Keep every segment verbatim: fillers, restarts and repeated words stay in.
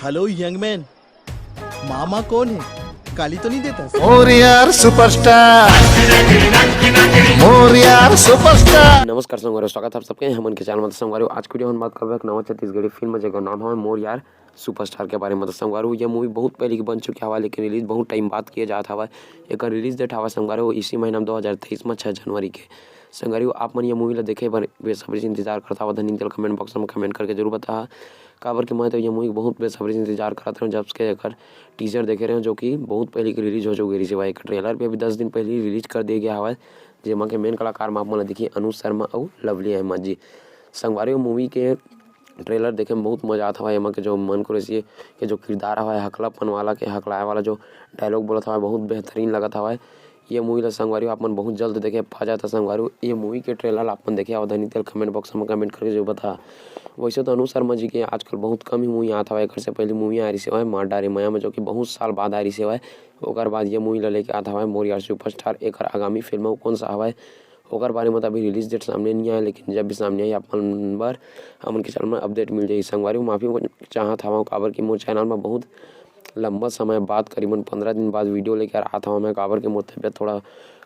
Hello young man, मामा कौन है? गाली तो नहीं देता? मोर यार सुपरस्टार, मोर यार सुपरस्टार। नमस्कार संगवारी, स्वागत है आप सबके हमन के चैनल में। तो संगवारी, आज के वीडियो हम बात करबे एक नवा छत्तीसगढ़ी फिल्म, जेकर नाम है मोर यार सुपरस्टार के बारे में। तो संगवारी, ये मूवी बहुत पहले की बन चुकी हवा, लेकिन रिलीज बहुत टाइम बाद किया जात हवा। एक रिलीज डेट हवा संगवारी, इसी महीना में दो हज़ार तेईस में छः जनवरी के। संगवारी, आप मन ये मूवी ला देखे बर बेसब्री से इंतजार करता हवा, धनी तेल कमेंट बॉक्स में कमेंट करके जरूर बता। काबर कि मैं तो ये मूवी बहुत बेसब्री से इंतजार करत रहूँ, जब के एकर टीजर देखे रहे, जो कि बहुत पहले की रिलीज हो चुकी रही। एक ट्रेलर भी अभी दस दिन पहले रिलीज कर दिया गया हवा, जेमा के मेन कलाकार में आप मन ला दिखी अनुज शर्मा अउ लवली अहमद जी। संगवारी, मूवी के ट्रेलर देखे में बहुत मजा आता हवा। एमा के जो मन कुरैशी के जो किरदार हवय, हकलापन वाला के हकलाए वाला जो डायलॉग बोलत हवय, बहुत बेहतरीन लगत हवय। ये मूवी ला संगवारी आप मन बहुत जल्द देखे पा जाता। संगवारी, ये मूवी के ट्रेलर आप मन देखे हव धनी तेल कमेंट बॉक्स में कमेंट करके जो बता। वैसे तो अनुज शर्मा जी के आजकल बहुत कम ही मूवी आत हवय। एकर से पहले मूवी आ रही सेवाय मार डारे मया में, जो कि बहुत साल बाद आ रही सेवाय। ओकर बाद ये मूवी ला लेके आत हवय मोर यार सुपरस्टार। एकर आगामी फिल्म अउ कौन सा हवय, ओकर बारे में तो अभी रिलीज डेट सामने नहीं आए, लेकिन जब भी सामने आई, आप मन बर हमन के चैनल में अपडेट मिल जाही। संगवारी, माफी चाहत हवं, काबर कि मोर चैनल में बहुत लंबा समय बाद, करीबन पंद्रह दिन बाद वीडियो लेके आत हवं मैं, काबर कि मोर तबीयत थोड़ा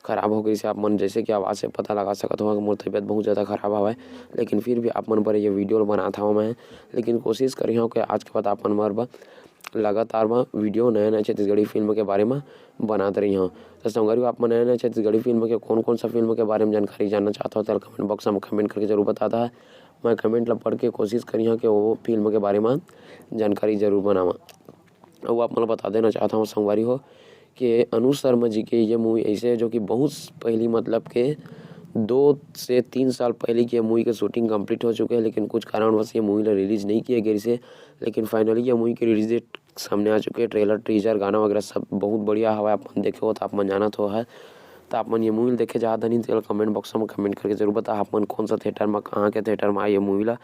खराब हो गई से। आप मन जैसे कि आवाज़ से पता लगा सकत हो कि मोर तबीयत बहुत ज़्यादा खराब हवय, लेकिन फिर भी आप मन बर ये वीडियो बनात हवं मैं। लेकिन कोशिश करी हवं कि आज के बाद आप मन बर लगातार म वीडियो नया नया छत्तीसगढ़ी फिल्म के बारे में बनात रही हूँ। तो संगवारी, आप मन नया नया छत्तीसगढ़ी फिल्म के कौन कौन सा फिल्म के बारे में जानकारी जानना चाहत हो, तो कमेंट बॉक्स में कमेंट करके जरूर बताता है। मैं कमेंट ला पढ़ के कोशिश करी हूँ कि वो फिल्म के बारे में जानकारी जरूर बनावा। अउ आप मन ला बता देना चाहत हूँ संगवारी हो कि अनुज शर्मा जी के ये मूवी ऐसे है जो कि बहुत पहली, मतलब के दो से तीन साल पहले की ये मूवी के शूटिंग कंप्लीट हो चुके हैं, लेकिन कुछ कारणवश ये मूवी ला रिलीज नहीं किया गया इसे। लेकिन फाइनली ये मूवी के रिलीज डेट सामने आ चुके हैं। ट्रेलर, टीजर, गाना वगैरह सब बहुत बढ़िया हवा। आप मन देखे हो तो आप मन जानत हो है, तो आप मन ये मूवी देखे चाहत हनी, तेला कमेंट बॉक्स में कमेंट करके जरूर बता, आप मन कौन सा थिएटर में, कहाँ के थिएटर में ये मूवी ला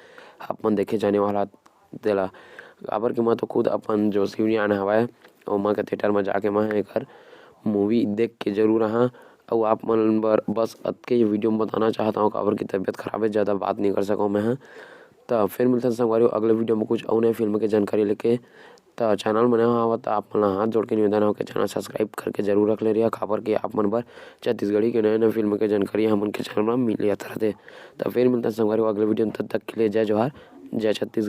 आप मन देखे जाने वाला तेला। काबर कि मैं तो खुद अपन जो शिवरियान हवय, ओमा के थिएटर में जाके मैं एकर मूवी देख के जरूर रहा। अउ आप मन बर बस अतके ये वीडियो में बताना चाहता हूँ, काबर की तबीयत खराब है, ज़्यादा बात नहीं कर सकूँ मैं ह। त फिर मिलते हैं संगवारी अगले वीडियो में कुछ अउ नए फिल्म के जानकारी लेके। त चैनल में नया हवा त आप मन ला हाथ जोड़ के निवेदन हो कि चैनल सब्सक्राइब करके जरूर रख ले रहिया, काबर कि आप मन बर छत्तीसगढ़ी के नए नए फिल्म के जानकारी हमन के चैनल में मिलत रहते। त फिर मिलते हैं संगवारी अगले वीडियो में, तब तक के लिए जय जोहार, जय छत्तीसगढ़।